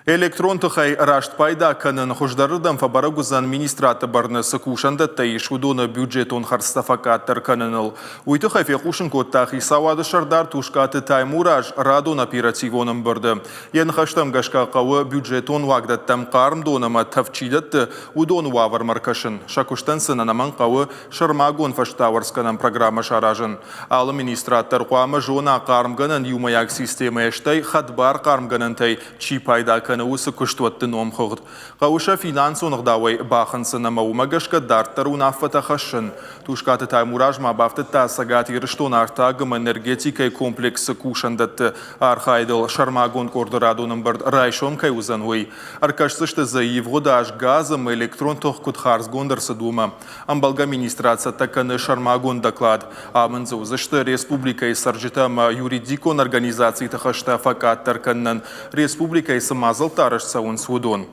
Электрон тыхӕй раст пайда кӕнын хуыздӕрырдӕм фӕбӕрӕг уыдзӕн министрадты бӕрны цы кусӕндӕттӕ ис, уыдоны бюджетон хӕрдзтӕ фӕкъаддӕр кӕныныл. Уый тыххӕй фехъусын кодта хицауады сӕрдар Тускъаты Таймураз радон оперативон ӕмбырды. Йӕ ныхӕстӕм гӕсгӕ хъӕуы бюджетон уагдӕттӕм хъарм дон ӕмӕ тӕвд чи дӕтты, уыдоны уавӕрмӕ ӕркӕсын. Сӕ куыстӕн сын ӕнӕмӕнг хъӕуы сӕрмагонд фӕстауӕрцгӕнӕн программӕ саразын. Алы министрад дӕр хъуамӕ зона хъармгӕнӕн иумӕйаг системӕйӕ, стӕй хӕдбар хъармгӕнӕнтӕй чи пайда кӕны, уыцы куыстуӕтты номхыгъд. Хъӕуы сӕ финансон ӕгъдауӕй бахынцын ӕмӕ уымӕ гӕсгӕ дарддӕр уынаффӕтӕ хӕссын. Тускъаты Таймураз ма бафтыдта Цӕгат Ирыстоны артаг ӕмӕ энергетикӕйы комплексы кусӕндӕтты архайдыл сӕрмагонд къорды радон ӕмбырд райсом кӕй уыдзӕн, уый. Ӕркӕсдзысты дзы ивгъуыд аз газ ӕмӕ электрон тох куыд хардзгонд ӕрцыд, уымӕ. Ӕмбӕлгӕ министрад цӕттӕ кӕны сӕрмагонд доклад. Амынд дзы уыдзысты республикӕйы цӕрджытӕ ӕмӕ юридикон организациты хӕстӕ фӕкъаддӕр кӕнынӕн республикӕйы цы мадзӕлттӕ арӕзт цӕуынц, уыдон.